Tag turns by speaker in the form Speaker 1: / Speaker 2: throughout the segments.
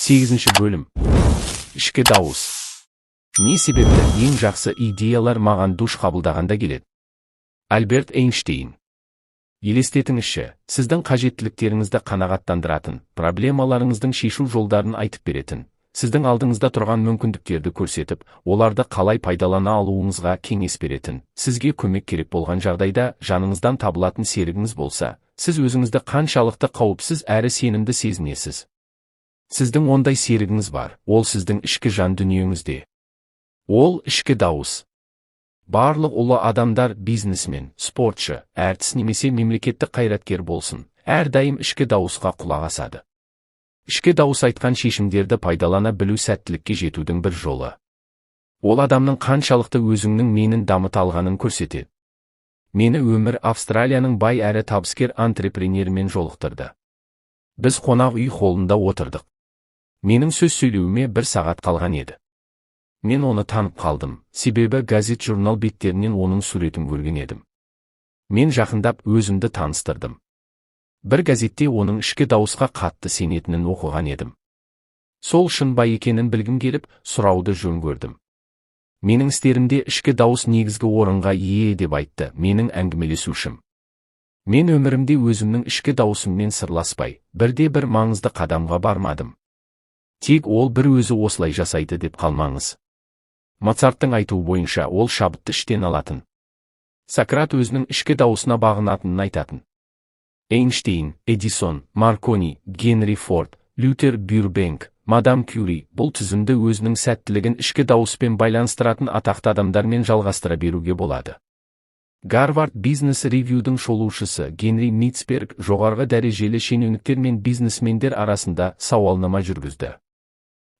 Speaker 1: Сегізінші бөлім. Ішкі дауыс. Не себепті ең жақсы идеялар маған душ қабылдағанда келеді? Альберт Эйнштейн. Елестетіңізші, сіздің қажеттіліктеріңізді қанағаттандыратын, проблемаларыңыздың шешу жолдарын айтып беретін, сіздің алдыңызда тұрған мүмкіндіктерді көрсетіп, оларды қалай пайдалана алуыңызға кеңес беретін, сізге көмек керек болған жағдайда жаныңыздан табылатын серігіңіз болса, сіз өзіңізді қаншалықты қауіпсіз әрі сенімді сезінесіз? Сіздің ондай серігіңіз бар, ол сіздің ішкі жан дүниеңізде. Ол ішкі дауыс. Барлық ұлы адамдар, бизнесмен, спортшы, әртіс немесе мемлекеттік қайраткер болсын, әрдайым ішкі дауысқа құлақ асады. Ішкі дауыс айтқан шешімдерді пайдалана білу — сәттілікке жетудің бір жолы. Ол адамның қаншалықты өзіңнің менін дамыта алғанын көрсетеді. Мені өмір Австралияның бай әрі табыскер антрепренерімен жолықтырды. Біз қонақ үй холлында отырдық. Менің сөз сөйлеуіме бір сағат қалған еді. Мен оны танып қалдым, себебі газет, журнал беттерінен оның суретін көрген едім. Мен жақындап, өзімді таныстырдым. Бір газетте оның ішкі дауысқа қатты сенетінін оқыған едім. Сол шын ба екенін білгім келіп, сұрауды жөн көрдім. «Менің істерімде ішкі дауыс негізгі орынға ие», — деп айтты менің әңгімелесушім. «Мен өмірімде өзімнің ішкі дауысыммен сырласпай, бірде бір маңызды қадамға бармадым». Тек ол бір өзі осылай жасайды деп қалмаңыз. Моцарттың айтуы бойынша, ол шабытты іштен алатын. Сократ өзінің ішкі дауысына бағынатынын айтатын. Эйнштейн, Эдисон, Маркони, Генри Форд, Лютер Бюрбенк, мадам Кюри — бұл тізімді өзінің сәттілігін ішкі дауыспен байланыстыратын атақты адамдармен жалғастыра беруге болады. Гарвард Бизнес Ревьюдің шолушысы Генри Митцберг жоғарғы дәрежелі шенеуніктер мен бизнесмендер арасында сауалнама жүргізді.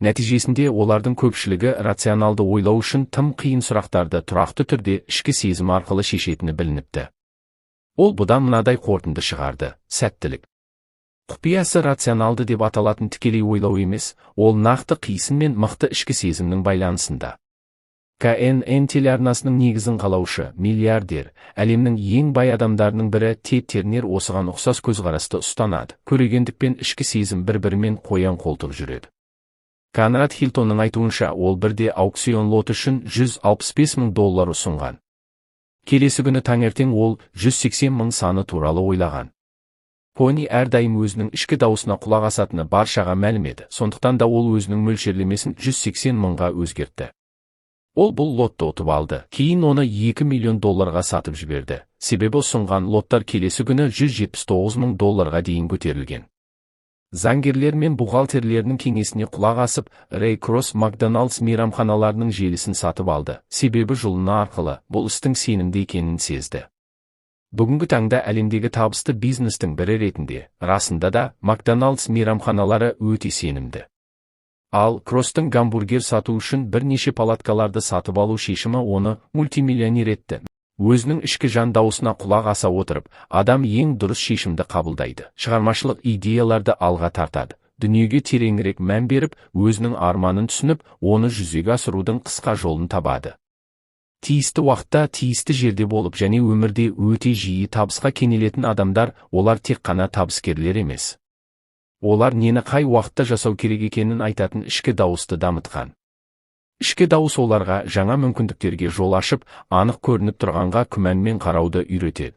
Speaker 1: Нәтижесінде олардың көпшілігі рационалды ойлау үшін тым қиын сұрақтарды тұрақты түрде ішкі сезім арқылы шешетіні білініпті. Ол бұдан мынадай қорытынды шығарды: сәттілік құпиясы рационалды деп аталатын тікелей ойлау емес, ол нақты қисын мен мықты ішкі сезімнің байланысында. КНН телеарнасының негізін қалаушы, миллиардер, әлемнің ең бай адамдарының бірі Тед Тернер осыған ұқсас көзқарасты ұстанады: көрегендік пен ішкі сезім бір-бірімен қоян қолтық жүреді. Конрад Хилтонның айтуынша, ол бірде аукцион лот үшін 165 мың доллар ұсынған. Келесі күні таңертең ол 180 мың саны туралы ойлаған. Кони әрдайым өзінің ішкі дауысына құлақ асатыны баршаға мәлім еді, сондықтан да ол өзінің мөлшерлемесін 180 мыңға өзгертті. Ол бұл лотты ұтып алды, кейін оны 2 миллион долларға сатып жіберді, себебі ұсынған лоттар келесі күні 179 мың долларға дейін көтерілген. Заңгерлер мен бухгалтерлерінің кеңесіне құлақ асып, Рэй Кросс Макдоналдс мейрамханаларының желісін сатып алды, себебі жұлыны арқылы бұл істің сенімді екенін сезді. Бүгінгі таңда әлемдегі табысты бизнестің бірі ретінде, расында да, Макдоналдс мейрамханалары өте сенімді. Ал Кросстың гамбургер сату үшін бірнеше палаткаларды сатып алу шешімі оны мультимиллионер етті. Өзінің ішкі жан дауысына құлақ аса отырып, адам ең дұрыс шешімді қабылдайды, шығармашылық идеяларды алға тартады, дүниеге тереңірек мән беріп, өзінің арманын түсініп, оны жүзеге асырудың қысқа жолын табады. Тиісті уақытта тиісті жерде болып және өмірде өте жиі табысқа кенелетін адамдар — олар тек қана табыскерлер емес. Олар нені қай уақытта жасау керек екенін айтатын ішкі дауысты дамытқан. Ішкі дауыс оларға жаңа мүмкіндіктерге жол ашып, анық көрініп тұрғанға күмәнмен қарауды үйретеді.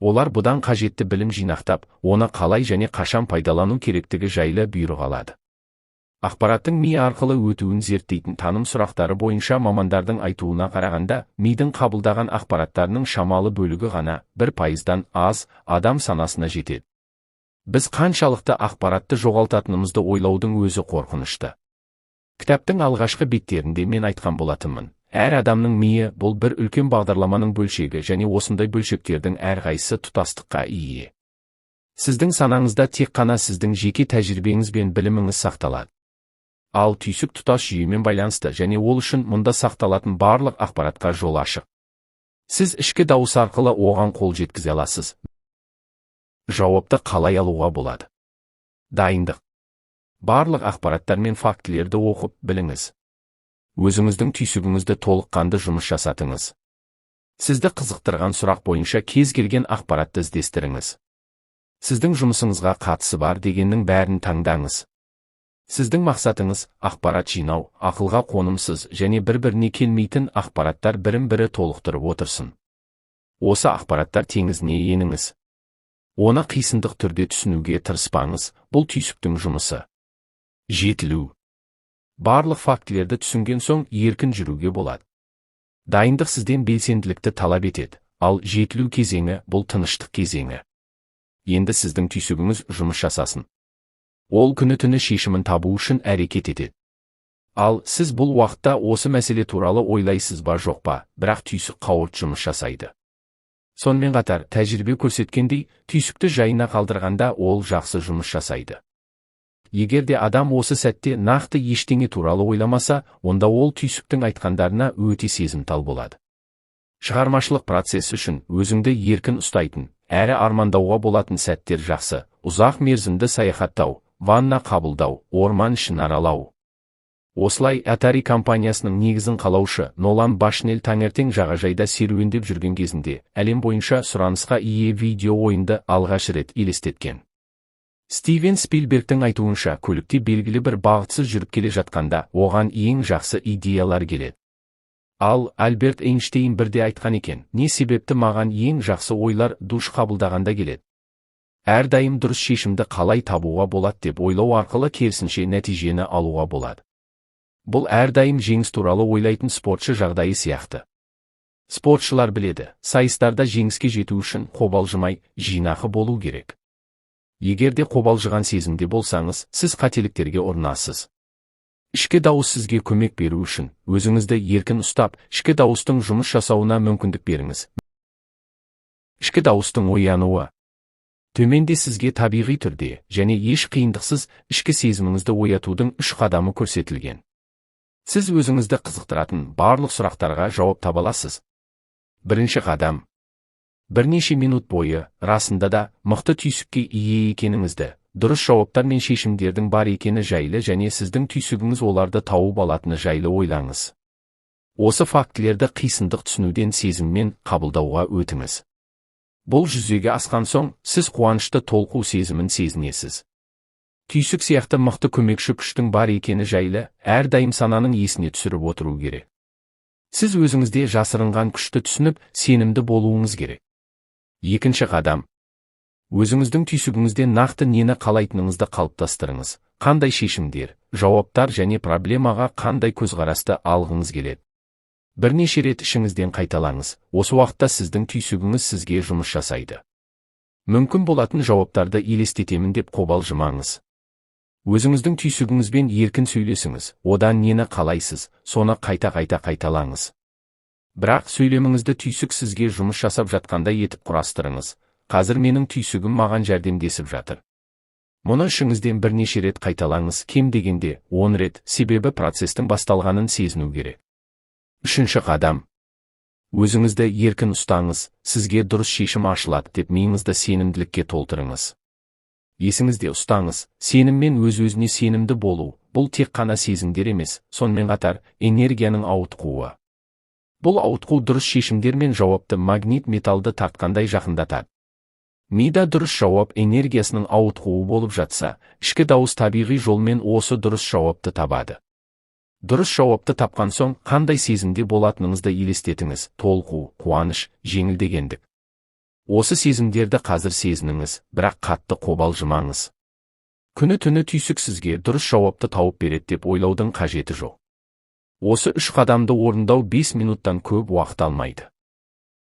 Speaker 1: Олар бұдан қажетті білім жинақтап, оны қалай және қашан пайдалану керектігі жайлы бұйрық алады. Ақпараттың ми арқылы өтуін зерттейтін таным сұрақтары бойынша мамандардың айтуына қарағанда, мидың қабылдаған ақпараттарының шамалы бөлігі ғана, 1%-дан аз, адам санасына жетеді. Біз қаншалықты ақпаратты жоғалтатынымызды ойлаудың өзі қорқынышты. Кітаптың алғашқы беттерінде мен айтқан болатынмын: әр адамның миы — бұл бір үлкен бағдарламаның бөлшегі және осындай бөлшектердің әрқайсысы тұтастыққа ие. Сіздің санаңызда тек қана сіздің жеке тәжірибеңіз бен біліміңіз сақталады. Ал түйсік тұтас жүйемен байланысты және ол үшін мұнда сақталатын барлық ақпаратқа жол ашық. Сіз ішкі дауыс арқылы оған қол жеткізе аласыз. Жауапты қалай алуға болады? Дайындық. Барлық ақпараттар мен фактілерді оқып біліңіз. Өзіңіздің түйсігіңізді толыққанды жұмыс жасатыңыз. Сізді қызықтырған сұрақ бойынша кез келген ақпаратты іздестіріңіз. Сіздің жұмысыңызға қатысы бар дегеннің бәрін таңдаңыз. Сіздің мақсатыңыз ақпарат жинау, ақылға қонымсыз және бір-біріне келмейтін ақпараттар бірін-бірі толықтырып отырсын. Осы ақпараттар теңізіне еніңіз. Оны қисындық түрде түсінуге тырыспаңыз, бұл түйсіктің жұмысы. Жетілу. Барлық фактілерді түсінген соң еркін жүруге болады. Дайындық сізден белсенділікті талап етеді, ал жетілу кезеңі бұл тыныштық кезеңі. Енді сіздің түйсігіңіз жұмыс жасасын. Ол күні-түні шешімін табу үшін әрекет етеді. Ал сіз бұл уақытта осы мәселе туралы ойлайсыз ба, жоқ па, бірақ түйсік қауырт жұмыс жасайды. Сонымен қатар, тәжірибе көрсеткендей, түйсікті жайына қалдырғанда ол жақсы жұмыс жасайды. Егер де адам осы сәтте нақты ештеңе туралы ойламаса, онда ол түйсіктің айтқандарына өте сезімтал болады. Шығармашылық процесс үшін өзіңді еркін ұстайтын, әрі армандауға болатын сәттер жақсы: ұзақ мерзімді саяхаттау, ванна қабылдау, орман ішін аралау. Осылай, Atari компаниясының негізін қалаушы Нолан Башнель таңертең жағажайда серуендеп жүрген кезінде әлем бойынша сұранысқа ие видео ойынды алғаш рет елестеткен. Стивен Спилбергтің айтуынша, көлікте белгілі бір бағытсыз жүріп келе жатқанда оған ең жақсы идеялар келеді. Ал Альберт Эйнштейн бірде айтқан екен: «Не себепті маған ең жақсы ойлар душ қабылдағанда келеді?» Әрдайым дұрыс шешімді қалай табуға болады деп ойлау арқылы керісінше нәтижені алуға болады. Бұл әрдайым жеңіс туралы ойлайтын спортшы жағдайы сияқты. Спортшылар біледі, сайыстарда жеңіске жету үшін қобалжымай, жинақы болу керек. Егер де қобалжыған сезімде болсаңыз, сіз қателіктерге ұрынасыз. Ішкі дауыс сізге көмек беру үшін, өзіңізді еркін ұстап, ішкі дауыстың жұмыс жасауына мүмкіндік беріңіз. Ішкі дауыстың оянуы. Төменде сізге табиғи түрде және еш қиындықсыз ішкі сезіміңізді оятудың үш қадамы көрсетілген. Сіз өзіңізді қызықтыратын барлық сұрақтарға жауап таба аласыз. Бірінші қадам. Бірнеше минут бойы, расында да, мықты түйсікке ие екеніңізді, дұрыс жауаптар мен шешімдердің бар екені жайлы және сіздің түйсігіңіз оларды тауып алатыны жайлы ойлаңыз. Осы фактілерді қисындық түсінуден сезіммен қабылдауға өтіңіз. Бұл жүзеге асқан соң, сіз қуанышты толқу сезімін сезінесіз. Түйсік сияқты мықты көмекші күштің бар екені жайлы әрдайым сананың есіне түсіріп отыру керек. Сіз өзіңізде жасырынған күшті түсініп, сенімді болуыңыз керек. Екінші қадам. Өзіңіздің түйсігіңізде нақты нені қалайтыныңызды қалыптастырыңыз. Қандай шешімдер, жауаптар және проблемаға қандай көзқарасты алғыңыз келеді. Бірнеше рет ішіңізден қайталаңыз. Осы уақытта сіздің түйсігіңіз сізге жұмыс жасайды. Мүмкін болатын жауаптарды елестетемін деп қобалжымаңыз. Өзіңіздің түйсігіңізбен еркін сөйлесіңіз, одан нені қалайсыз, соны қайта-қайта қайталаңыз. Бірақ сөйлеміңізді түйсік сізге жұмыс жасап жатқандай етіп құрастырыңыз. Қазір менің түйсігім маған жәрдемдесіп жатыр. Мұны ішіңізден бірнеше рет қайталаңыз, кем дегенде 10 рет, себебі процестің басталғанын сезіну керек. Үшінші қадам. Өзіңізді еркін ұстаңыз, сізге дұрыс шешім ашылады деп миыңызды сенімділікке толтырыңыз. Есіңізде ұстаңыз, сеніммен өз-өзіне сенімді болу, бұл тек қана сезімдер емес, сонымен қатар энергияның ауытқуы. Бұл ауытқу дұрыс шешімдер мен жауапты магнит металды тартқандай жақындатады. Мида дұрыс жауап энергиясының ауытқуы болып жатса, ішкі дауыс табиғи жолмен осы дұрыс жауапты табады. Дұрыс жауапты тапқан соң, қандай сезімде болатыныңызды елестетіңіз: толқу, қуаныш, жеңілдегендік. Осы сезімдерді қазір сезініңіз, бірақ қатты қобалжымаңыз. Күні-түні түйсік сізге дұрыс жауапты тауып береді деп ойлаудың қажеті жоқ. Осы үш қадамды орындау 5 минуттан көп уақыт алмайды.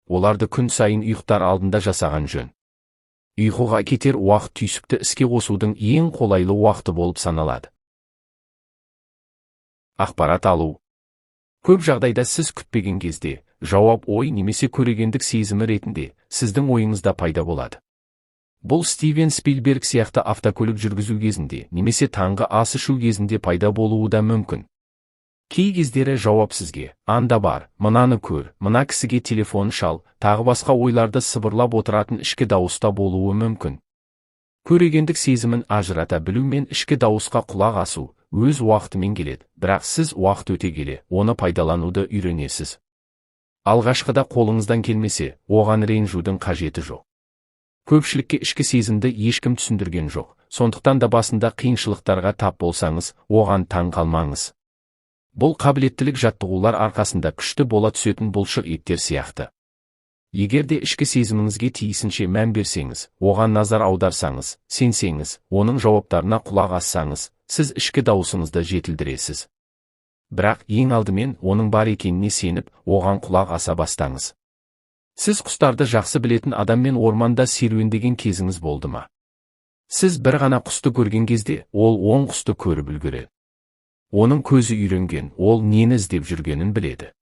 Speaker 1: Оларды күн сайын ұйықтар алдында жасаған жөн. Ұйқыға кетер уақыт түйсікті іске қосудың ең қолайлы уақыты болып саналады. Ақпарат алу. Көп жағдайда сіз күтпеген кезде жауап ой немесе көрегендік сезімі ретінде сіздің ойыңызда пайда болады. Бұл Стивен Спилберг сияқты автокөлік жүргізу кезінде немесе таңғы ас ішу кезінде пайда болуы да мүмкін. Кей кездері жауап сізге «анда бар, мынаны көр, мына кісіге телефон шал», тағы басқа ойларды сыбырлап отыратын ішкі дауыста болуы мүмкін. Көрегендік сезімін ажырата білу мен ішкі дауысқа құлақ асу өз уақытымен келеді, бірақ сіз уақыт өте келе оны пайдалануды үйренесіз. Алғашқыда қолыңыздан келмесе, оған ренжудің қажеті жоқ. Көпшілікке ішкі сезімді ешкім түсіндірген жоқ, Сондықтан да басында қиыншылықтарға тап болсаңыз, оған таң қалмаңыз. Бұл қабілеттілік жаттығулар арқасында күшті бола түсетін бұлшық еттер сияқты. Егер де ішкі сезіміңізге тиісінше мән берсеңіз, оған назар аударсаңыз, сенсеңіз, оның жауаптарына құлақ ассаңыз, сіз ішкі дауысыңызды жетілдіресіз. Бірақ ең алдымен оның бар екеніне сеніп, оған құлақ аса бастаңыз. Сіз құстарды жақсы білетін адаммен орманда серуендеген кезіңіз болды ма? Сіз бір ғана құсты көрген кезде, ол 10 құсты көріп үлгереді. Оның көзі үйренген, ол нені іздеп жүргенін біледі.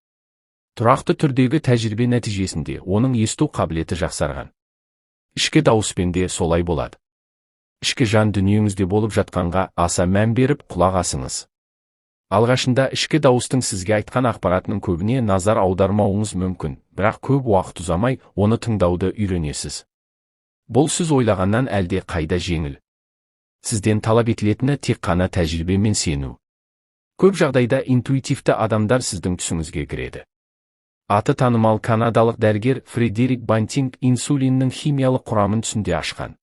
Speaker 1: Тұрақты түрдегі тәжірибе нәтижесінде оның есту қабілеті жақсарған. Ішкі дауыспен де солай болады. Ішкі жан дүниеңізде болып жатқанға аса мән беріп құлақ асыңыз. Алғашында ішкі дауыстың сізге айтқан ақпаратының көбіне назар аудармауыңыз мүмкін, бірақ көп уақыт ұзамай оны тыңдауды үйренесіз. Бұл сіз ойлағаннан әлде қайда жеңіл. Сізден талап етілетіні тек қана тәжірибемен сену. Көп жағдайда интуитивті адамдар сіздің түсіңізге кіреді. Аты танымал канадалық дәрігер Фредерик Бантинг инсулиннің химиялық құрамын түсінде ашқан.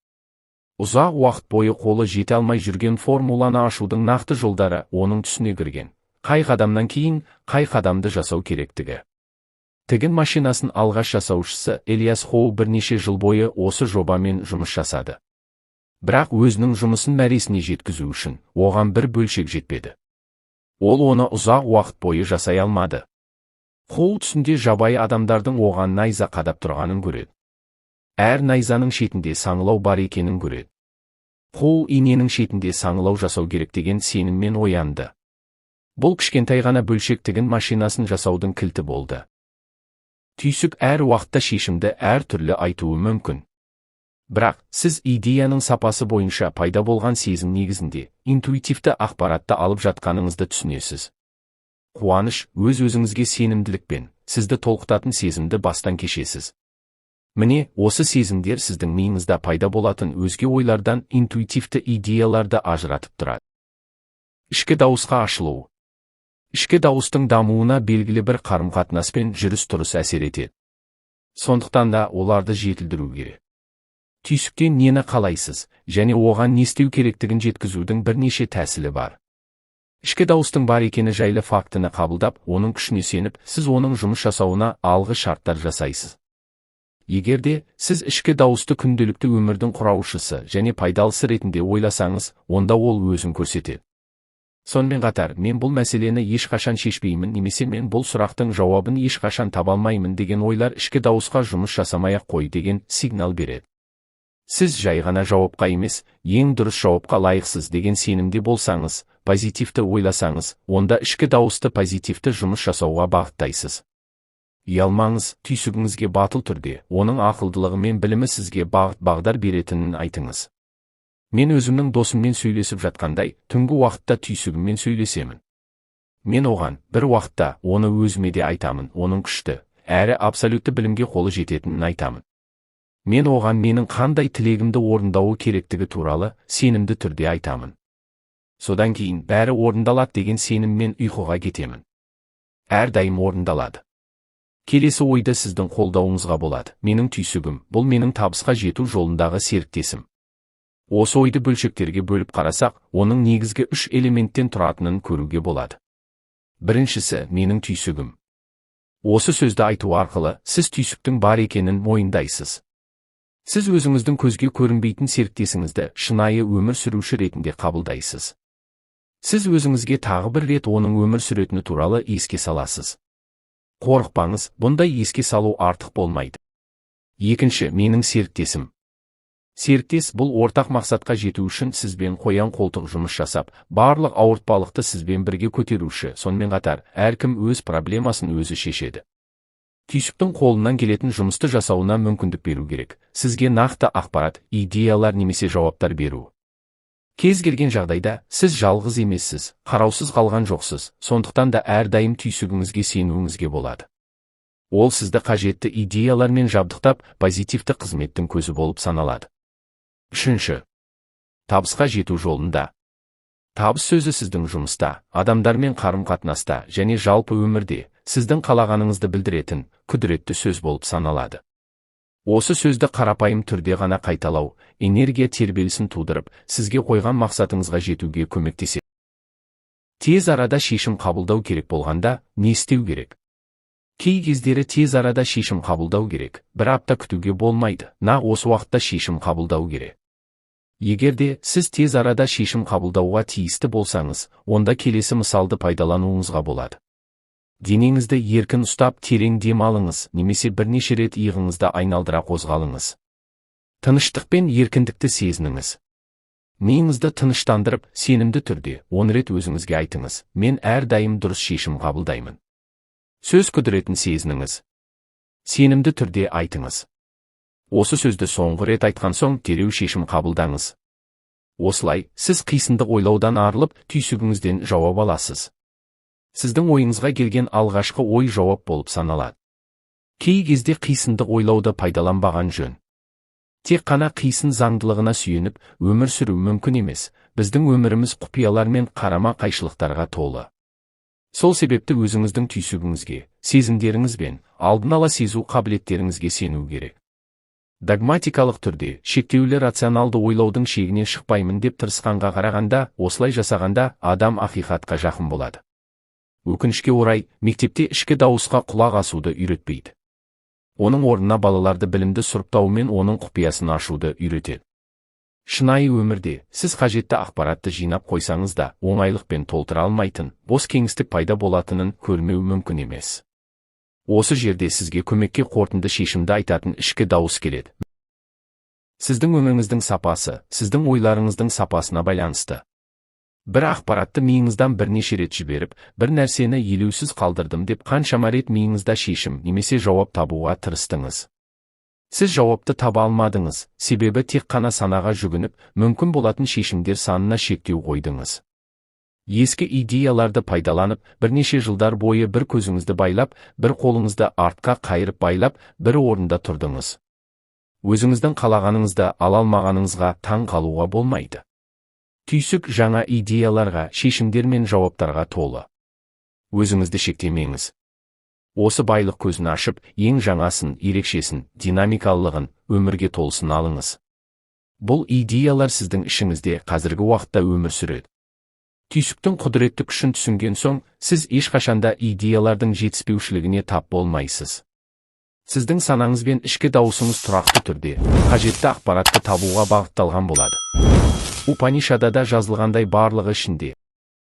Speaker 1: Ұзақ уақыт бойы қолы жете алмай жүрген формуланы ашудың нақты жолдары оның түсіне кірген. Қай қадамнан кейін қай қадамды жасау керектігі. Тігін машинасын алғаш жасаушысы Элиас Хоу бірнеше жыл бойы осы жобамен жұмыс жасады. Бірақ өзінің жұмысын мәресіне жеткізу үшін оған бір бөлшек жетпеді. Ол оны ұзақ уақыт бойы жасай алмады. Хоу түсінде жабайы адамдардың оған найза қадап тұрғанын көреді. Әр найзаның шетінде саңылау бар екенін көреді. Хоу иненің шетінде саңылау жасау керек деген сеніммен оянды. Бұл кішкентай ғана бөлшек тігін машинасын жасаудың кілті болды. Түйсік әр уақытта шешімді әр түрлі айтуы мүмкін. Бірақ сіз идеяның сапасы бойынша пайда болған сезім негізінде интуитивті ақпаратты алып жатқаныңызды түсінесіз. Қуаныш, өз-өзіңізге сенімділікпен, сізді толқытатын сезімді бастан кешесіз. Міне, осы сезімдер сіздің миыңызда пайда болатын өзге ойлардан интуитивті идеяларды ажыратып тұрады. Ішкі дауысқа ашылу. Ішкі дауыстың дамуына белгілі бір қарым-қатынаспен жүріс-тұрыс әсер етеді. Сондықтан да оларды жетілдіру керек. Түйсіктен нені қалайсыз және оған не істеу керектігін жеткізудің бірнеше тәсілі бар. Ішкі дауыстың бар екені жайлы фактіні қабылдап, оның күшіне сеніп, сіз оның жұмыс жасауына алғы шарттар жасайсыз. Егер де сіз ішкі дауысты күнделікті өмірдің құраушысы және пайдалысы ретінде ойласаңыз, онда ол өзін көрсетеді. Сонымен қатар, мен бұл мәселені ешқашан шешпеймін немесе мен бұл сұрақтың жауабын ешқашан таба алмаймын деген ойлар ішкі дауысқа жұмыс жасамай-ақ қой деген сигнал береді. Сіз жай ғана жауапқа емес, ең дұрыс жауапқа лайықсыз деген сенімде болсаңыз, позитивті ойласаңыз, онда ішкі дауысты позитивті жұмыс жасауға бағыттайсыз. Ұялмаңыз, түйсігіңізге батыл түрде, оның ақылдылығы мен білімі сізге бағыт-бағдар беретінін айтыңыз. Мен өзімнің досыммен сөйлесіп жатқандай, түнгі уақытта түйсігіммен сөйлесемін. Мен оған бір уақытта оны өзіме де айтамын, оның күшті, әрі абсолютті білімге қолы жететінін айтамын. Мен оған менің қандай тілегімді орындауы керектігі туралы сенімді түрде айтамын. Содан кейін бәрі орындалады деген сеніммен ұйқыға кетемін. Әрдайым орындалады. Келесі ойды сіздің қолдауыңызға болады. Менің түйсігім, бұл менің табысқа жету жолындағы серіктесім. Осы ойды бөлшектерге бөліп қарасақ, оның негізгі үш элементтен тұратынын көруге болады. Біріншісі, менің түйсігім. Осы сөзді айту арқылы сіз түйсіктің бар екенін мойындайсыз. Сіз өзіңіздің көзге көрінбейтін серіктесіңізді шынайы өмір сүруші ретінде қабылдайсыз. Сіз өзіңізге тағы бір рет оның өмір сүретіні туралы еске саласыз. Қорықпаңыз, бұндай еске салу артық болмайды. Екінші, менің серіктесім. Серіктес бұл ортақ мақсатқа жету үшін сізбен қоян қолтық жұмыс жасап, барлық ауыртпалықты сізбен бірге көтеруші, сонымен қатар әркім өз проблемасын өзі шешеді. Түйсіктің қолынан келетін жұмысты жасауына мүмкіндік беру керек. Сізге нақты ақпарат, идеялар немесе жауаптар беру. Кез келген жағдайда сіз жалғыз емессіз, қараусыз қалған жоқсыз, сондықтан да әрдайым түйсігіңізге сенуіңізге болады. Ол сізді қажетті идеялармен жабдықтап, позитивті қызметтің көзі болып саналады. Үшінші. Табысқа жету жолында. Табыс сөзі сіздің жұмыста, адамдармен қарым-қатынаста және жалпы өмірде сіздің қалағаныңызды білдіретін күдіретті сөз болып саналады. Осы сөзді қарапайым түрде ғана қайталау энергия тербелісін тудырып, сізге қойған мақсатыңызға жетуге көмектеседі. Тез арада шешім қабылдау керек болғанда не істеу керек? Кей кездері тез арада шешім қабылдау керек, бір апта күтуге болмайды, нақ осы уақытта шешім қабылдау керек. Егер де сіз тез арада шешім қабылдауға тиісті болсаңыз, онда келесі мысалды пайдалануыңызға болады. Денеңізді еркін ұстап, терең дем алыңыз немесе бірнеше рет иығыңызды айналдыра қозғалыңыз. Тыныштық пен еркіндікті сезініңіз. Миыңызды тыныштандырып, сенімді түрде 10 рет өзіңізге айтыңыз: «Мен әрдайым дұрыс шешім қабылдаймын». Сөз құдіретін сезініңіз. Сенімді түрде айтыңыз. Осы сөзді соңғы рет айтқан соң, дереу шешім қабылдаңыз. Осылай, сіз қисындық ойлаудан арылып, түйсігіңізден жауап аласыз. Сіздің ойыңызға келген алғашқы ой жауап болып саналады. Кей кезде қисындық ойлауды пайдаланбаған жөн. Тек қана қисын заңдылығына сүйеніп, өмір сүру мүмкін емес. Біздің өміріміз құпиялар мен қарама қайшылықтарға толы. Сол себепті өзіңіздің түйсігіңізге, сезімдеріңіз бен алдын ала сезу қабілеттеріңізге сену керек. Догматикалық түрде шектеулі рационалды ойлаудың шегінен шықпаймын деп тырысқанға қарағанда, осылай жасағанда адам ақиқатқа жақын болады. Өкінішке орай, мектепте ішкі дауысқа құлақ асуды үйретпейді. Оның орнына балаларды білімді сұрыптау мен оның құпиясын ашуды үйретеді. Шынайы өмірде сіз қажетті ақпаратты жинап қойсаңыз да, оңайлықпен толтыра алмайтын бос кеңістік пайда болатынын көрмеу мүмкін емес. Осы жерде сізге көмекке қорытынды шешімді айтатын ішкі дауыс келеді. Сіздің өміріңіздің сапасы сіздің ойларыңыздың сапасына байланысты. Бір ақпаратты миыңыздан бірнеше рет жіберіп, бір нәрсені елеусіз қалдырдым деп қаншама рет миыңызда шешім немесе жауап табуға тырыстыңыз? Сіз жауапты таба алмадыңыз, себебі тек қана санаға жүгініп, мүмкін болатын шешімдер санына шектеу қойдыңыз. Ескі идеяларды пайдаланып, бірнеше жылдар бойы бір көзіңізді байлап, бір қолыңызды артқа қайырып байлап, бір орында тұрдыңыз. Өзіңіздің қалағаныңызды ала алмағаныңызға таң қалуға болмайды. Түйсік жаңа идеяларға, шешімдер мен жауаптарға толы. Өзіңізді шектемеңіз. Осы байлық көзін ашып, ең жаңасын, ерекшесін, динамикалылығын, өмірге толысын алыңыз. Бұл идеялар сіздің ішіңізде қазіргі уақытта өмір сүреді. Түйсіктің құдіретті күшін түсінген соң, сіз ешқашанда идеялардың жетіспеушілігіне тап болмайсыз. Сіздің санаңыз бен ішкі дауысыңыз тұрақты түрде қажетті ақпаратты табуға бағытталған болады. Упанишадада жазылғандай, барлығы ішінде.